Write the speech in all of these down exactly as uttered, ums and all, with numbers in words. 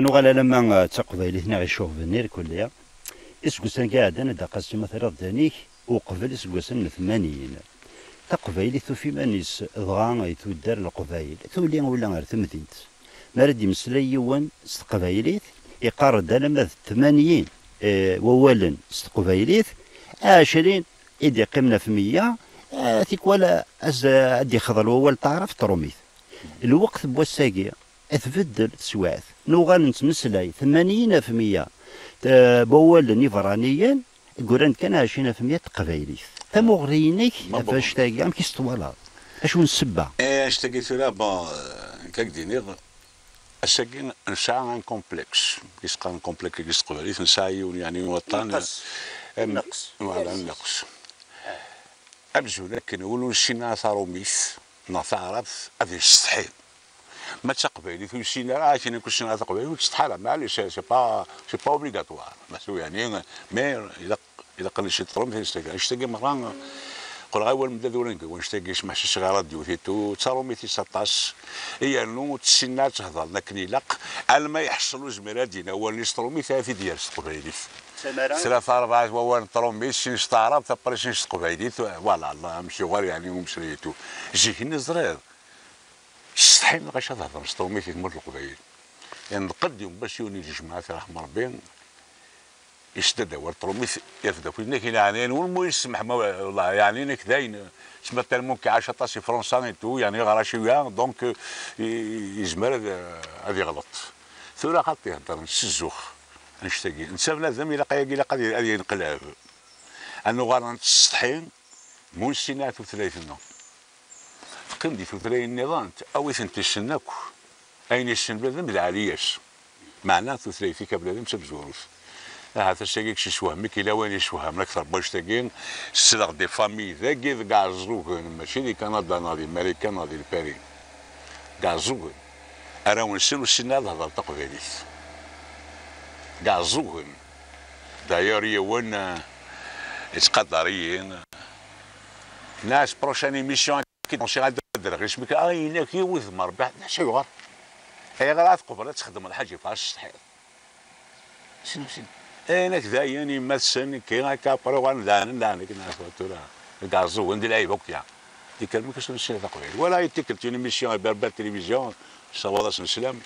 Nuɣal alamma d taqbaylit neɣ icuɣben irkelli. Iseggasen-agi iɛeddan, a Dda Qasi, ma terriḍ-d anik, uqbel iseggasen n tmanyin. Taqbaylit tufa iman-is dɣa i tuddar n Leqbayel, tuli ula ar temdint. Mi ara d-imeslay yiwen s teqbaylit, iqqar-d alamma d tmanyin, eh, wawalen s teqbaylit, ɛecrin i d-iqqimen ɣef meyya, eh, tikwal ad, ad d-ixḍel wawal n taɛrabt, trumit. Lweqt n wass-agi, tbeddel teswiɛt. Nuɣal nettmeslay tmanyin ɣef meyya, eh, n wawalen iberraniyen, ggran kan ɛecrin ɣef meyya n teqbaylit. Tamuɣli-inek ɣef annect-agi, amek i s-twalaḍ? Acu n ssebba? Eh, annect-agi tura, bon, eh, nekk ad k-d-iniɣ, ass-agi nesɛa un complexe. Is qqaren complexe deg teqbaylit, nesɛa yiwen, yeɛni, waṭṭan, nqes. Em, nqes. Voilà, nqes. Amzun akken win ur nessin ara tarumit neɣ taɛrabt ad yessetḥi. Ma d taqbaylit ur yessin ara, akken akk ur yessin ara taqbaylit ur yessetḥi ara, maɛlic, c'est pas, c'est pas obligatoire. Meḥsub, yeɛni, mais ilaq, ilaq ad nessin tarumit, ad nessetḥi. Annect-agi merra, qqleɣ awal medda d urengu, annect-agi smeḥsiseɣ i ṛadyu titu, d tarumit-is aṭas, yernu ur tt-ssinen ara ad tt-hedren akken ilaq, alma yeḥṣel uzmir ad d-yini awal-nni s trumit, ad t-id-yerr s teqbaylit. Tlata rebɛa wawal n trumit, sin s taɛrabt, après sin s teqbaylit, voilà, Allah, amek yuɣal, yeɛni, umeslay-itu. Zik-nni teẓriḍ, ssetḥin lɣaci ad hedren s trumit i tmurt n Leqbayel. Yenṭeq-d yiwen wass yiwen n lǧemɛa, iṛḥem Ṛebbi, yesda-d awal n trumit, yaf-d akk inna-k, yeɛni, win mu yessemḥ, ma, wallah, yeɛni, nekk dayen, sma tellement kiɛac aṭas i Fransa et tout, yeɛni, ɣer aciya, donc, i-, i-, yezmer ad, ad yeɣleṭ. Tura xaṭi heddren s zzux, annect-agi. Netta bnadem ilaq ayagi, ilaq ad y-, ad yenqlab. Ad nuɣal nettsetḥi, mu nessin ara tutlayt-nneɣ. Teqqim di tutlayin nniḍen, awi-tent issen akk. Ayen issen bnadem d lɛali-yas. Meɛna tutlayt-ik a bnadem d tamezwarut. Ahat ass-agi kečč yessewhem-ik, yella wayen yessewhamen akteṛ n wannect-agi, sseleɣ des familles dagi deg Iɛeẓẓugen, mačči di Kanada neɣ di Marikan neɣ di Lpari. Deg Iɛeẓẓugen. Arraw-nsen ur ssinen ad hedren taqbaylit. Deg Iɛeẓẓugen. D'ailleurs, yiwen, euh, yettqadar-iyi. Nas prochaine émission, ad ddreɣ isem-ik, ah, inak yiwet merbeḥ, d acu yuɣer? Ayɣer ad teqbel ad texdem lḥaǧa ifaṛes tsetḥiḍ? Sin, sin. Inak dayen, yemma-tsen, nekki akka, après, uɣalen daɛnen, daɛnen, akken ara tura. Deg Iɛeẓẓugen, di lɛib akk ya. Di Kermik, acu nessin taqbaylit. Wala, i tikkelt, une émission à Berbère Télévision, ssawaḍ-asen sslam.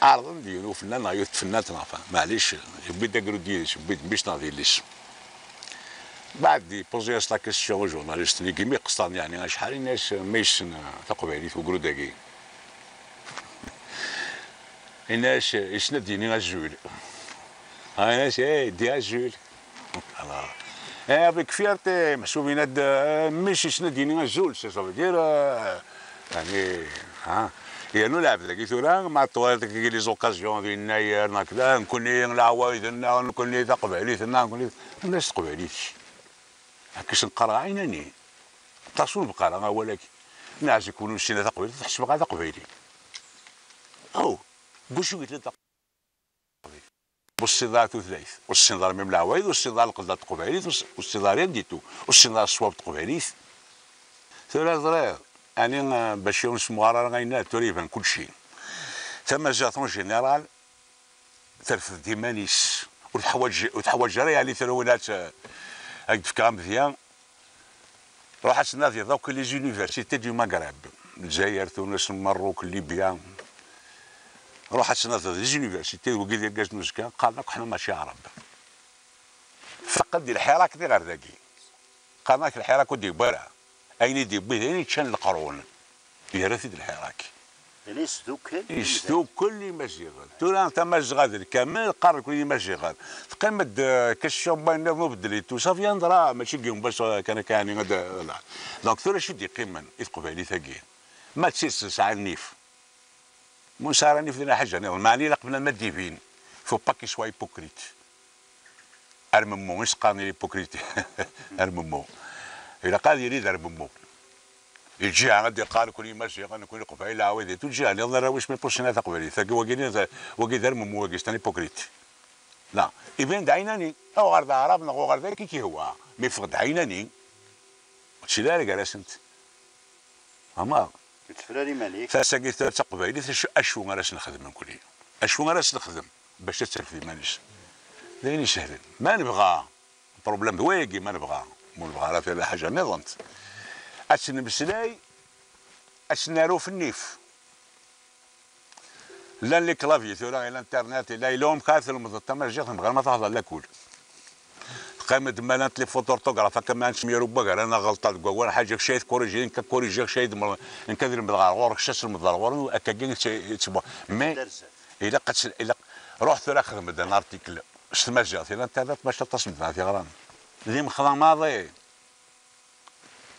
Ɛerḍen-d yiwen ufennan neɣ yiwet tfennant neɣ fa, maɛlic, yewwi-d agrud yid-s, yewwi-d mmi-s neɣ d yelli-s. Baɛd, ipozi-as la question au journaliste-nni, imi qeṣṣren, yeɛni, acḥal, ini-as ma yessen, uh, taqbaylit ugrud-agi. Ini-as, yessen ad d-yini azul. Ah, ini-as, eh, di azul. Alors, eh, avec fierté, meḥsub yenna-d, eh, mmi-s yessen ad d-yini azul, c'est, ça veut dire, euh, yeɛni, ha, yernu lɛebd-agi tura, ma ṭwal deg les occasions, di yennayer, neɣ kda, nekkni leɛwayed-nneɣ, nekkni taqbaylit-nneɣ, nekkni, anda s teqbaylit? Akka s neqqar ɛinani. Aṭas ur nebɣa ara awal-agi. Neɛzek win ur nessin taqbaylit, ḥesbeɣ ad aqbayli. Aw, deg wacu yetla taqbaylit? Ur tessineḍ ara tutlayt, ur tessineḍ ara mim leɛwayed, ur tessineḍ ara lqedda n teqbaylit, ur s-, ur tessineḍ ara rien du tout, ur tessineḍ ara ṣṣwab n teqbaylit. Tura ẓriɣ, ɛni, eh, bac ur nesmuɣar ara ayen, tura iban kulci. Tamaziɣt en général, terfed-d iman-is. Ur teḥwaǧ, ur teḥwaǧ ara, yeɛni, tarewla ad, ad k-d-fkeɣ amedya. Ruḥ ad tnadiḍ akk les universités du Maghreb. Lezzayer, Tunes, Lmerruk, Libya. Ruḥ ad tnadiḍ les universités, wigi d irgazen uzekka, qqaren akk ḥna mačči Ɛrab. Faqen di lḥirak di ɣer dagi. Qqaren-ak lḥirak ur d-yewwi ara. Ayen i d-yewwi d ayen yeččan leqrun. Yerra-t-id lḥirak. Yesdukkel Imaziɣen. Tura Tamazɣa d lkamel, qqaren-d kul Imaziɣen. Teqqim-d, eh, question n wayen nniḍen ubeddel i tout. Ça viendra, mačči deg yiwen wass, eh, kan akka, yeɛni, ad, voilà. Donc, tura acu d-yeqqimen i teqbaylit-agi? Ma d tidet nesɛa nnif. Ma ur nesɛi ara nnif, d lḥaǧa nniḍen. Meɛna ilaq bnadem ad d-ibin. Faut pas qu'il soit hypocrite. Armemmu, i s-qqaren i l'hypocrite. Armemmu. Ilaq ad yili d armemmu. Lǧiha ad d-iqqar, nekkni Imaziɣen, nekkni Leqbayel, lɛawid, et tout, lǧiha nniḍen arraw-is mi ur ssinen ara taqbaylit. Tagi, wagi, wagi d armemmu, wagi, c'est un hypocrite. La, iban-d ɛinani, uɣer d Aɛrab neɣ uɣer d ayen i k-yehwa, mi yeffeɣ-d ɛinani, ur ttili ara gar-asent. Ama. Ur tteffer ara iman-ik. Tasa-agi d taqbaylit, acu, acu ara s-nexdem nekkni? Acu ara s-nexdem bac ad terfed iman-is? D ayen isehlen. Ma nebɣa, problème d wayagi, ma nebɣa, ma nebɣa ara tura lḥaǧa nniḍen, ad tt-nemmeslay, ad tt-naru f nnif. Llan les claviers tura, i l'internet, ila, ila wamek ara tlemdeḍ tamaziɣt, mebɣir ma tahḍer lakul. Teqqim-d malant les photos orthographes, akka ma nesmir n wagar, ana ɣelṭeɣ deg wawal, ḥaǧa kcay tkurijiḍ, nekk ad kurijiɣ kcay d-, nekk ad lemdeɣ ɣer ɣur-k, kcay ad tlemdeḍ ɣer ɣur-i, akka kan tt-, tt-, mais ilaq ad tt-, ilaq, ruḥ tura xdem-d un article s tmaziɣt, i l'internet, mačči aṭas n medden ara t-yeɣran. D imexḍa maḍi.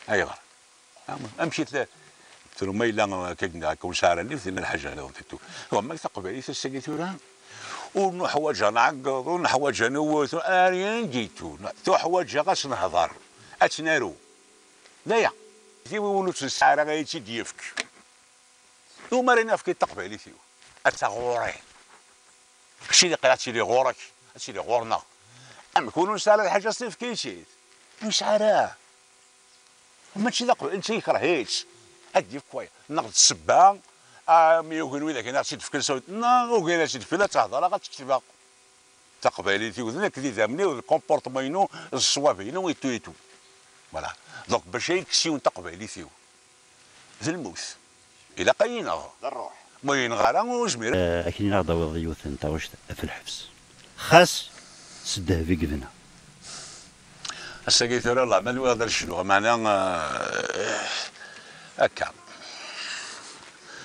Ayɣer? Am-, amek i tella? Tru ma yella akka, akka ur nesɛi ara nnif, tella lḥaǧa nniḍen titu. Ur ma taqbaylit ass-agi tura, ur neḥwaǧ ad nɛeggeḍ, ur neḥwaǧ ad newwet, rien du tout. Tuḥwaǧ ɣas nehḍer, ad tt-naru. D aya. Tiwi win ur tt-nesɛi ara, ad tt-id-yefk. Umi ara nefk i taqbaylit-iw, ad taɣuri. Mačči d iqil ad tili ɣur-k, ad tili ɣur-neɣ. Amek ur nesɛi ara lḥaǧa s tefkit? Ur nesɛi ara. Mačči d aqbayli, netta yekreh-itt. Ad d-yefk wayeḍ. Neɣ d ssebba, ah, mi ugin widak ad tt-id-fken sawit. Neɣ ugin ad tt-id-fken, ad tt-heḍreɣ, ad tt-ketbeɣ. Taqbaylit-iw d nekk, d idammen-iw, d comportement-inu, d ṣṣwab-inu, et tout, et tout. Voilà. Donc, bac ad yekkes yiwen taqbaylit-iw, d lmut. Ilaq ad yineɣ. D ṛṛuḥ. Ma ur yineɣ ara, ur zmireɣ. Eh, akken i aɣ-d-tawiḍ yiwet n taɣect ɣef lḥebs. Xas s ddheb i yebna. Ass-agi tura, la, ma nwiɣ ad d-cnuɣ, meɛna, eh, akka.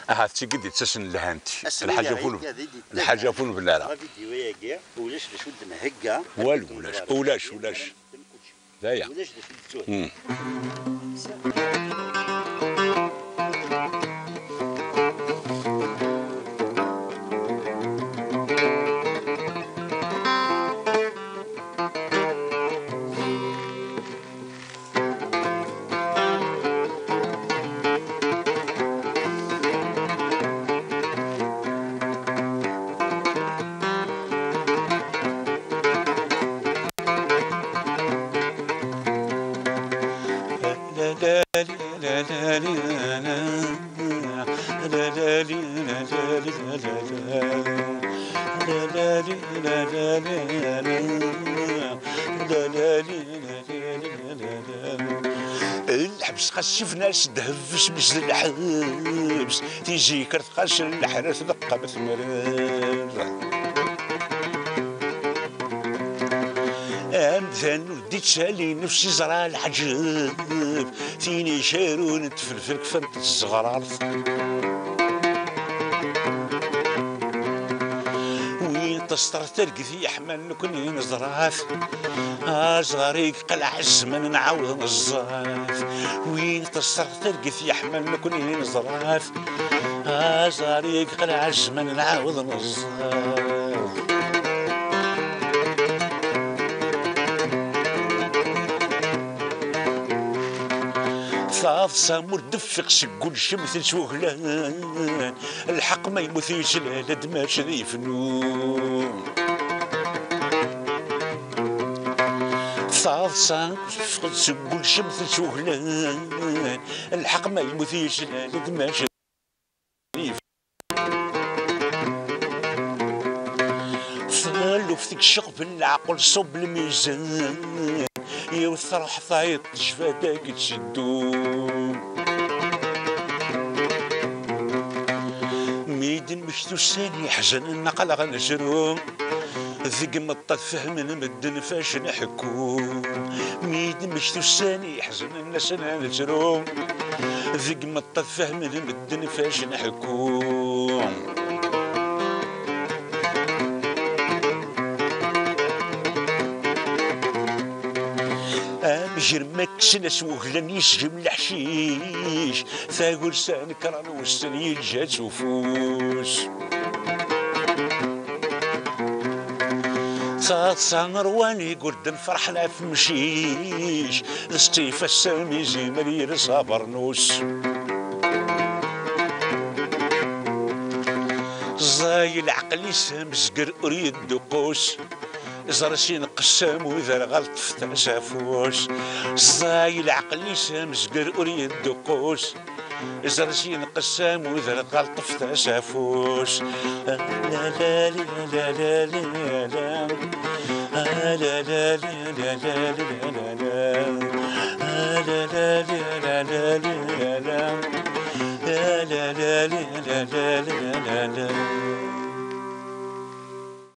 Ahat d tigid yettasen lhant. Ass-nni lḥaǧa ɣer fun-, yigad i d-yeddan lḥaǧa fun bnara. Avidyu-agi, ulac d acu d-nhegga. Walu, ulac, ulac, ulac. D aya. Ulac d acu d-ttuh. Mm. Lḥebs xas ifna-as ddheb, isem-is d lḥebs, tizikert xas n leḥra tleqqem tmerra. Amdan ur d-ittali nnefs iẓra leɛǧeb, tin icarun n tfelfel kfant tzeɣrart. Win teṣṭer target yeḥman nekkni neẓra-t, aẓar i yeqleɛ zzman nɛawed neẓẓa-t. Win teṣṭer target yeḥman nekkni neẓra-t, aẓar i yeqleɛ zzman nɛawed neẓẓa-t. Taḍsa ur d-teffiɣ seg ulcem tettwaglan. Lḥeqq ma yemmut yettlal-d mačči d ifennu. Taḍsa teffeɣ-d seg ulcem tettwaglan. Lḥeqq ma yemmut yettlal-d mačči d ifennu. Taluft i iceɣben leɛqel ṣub lmizan, yiwet truḥ tayeḍ tecfa-d ad yetteddu. Mi d-nmekti ussan iḥzanen aql-aɣ nezru, deg imeṭṭa fehmen medden fac nḥekku. Mi d-nmekti ussan iḥzanen asen ad nettru, deg imeṭṭa fehmen medden fac nḥekku. Amger ma kksen-as weglan yesgem leḥcic, tagursa n kraḍ wussan yeǧǧa-tt ufus. Taḍsa ṛwan igerdan ferḥen ɣef umcic, d Sṭif ass-a mi zimer yelsa abernus. Ẓẓay leɛqel-is amezger ur yedduqqus, ẓer-as ineqqes amudar ɣer ṭṭfet-as afus. Ẓẓay leɛqel-is amezger ur yedduqqus, Ẓer s yenqes amudar, ɣalṭef-t-as afus.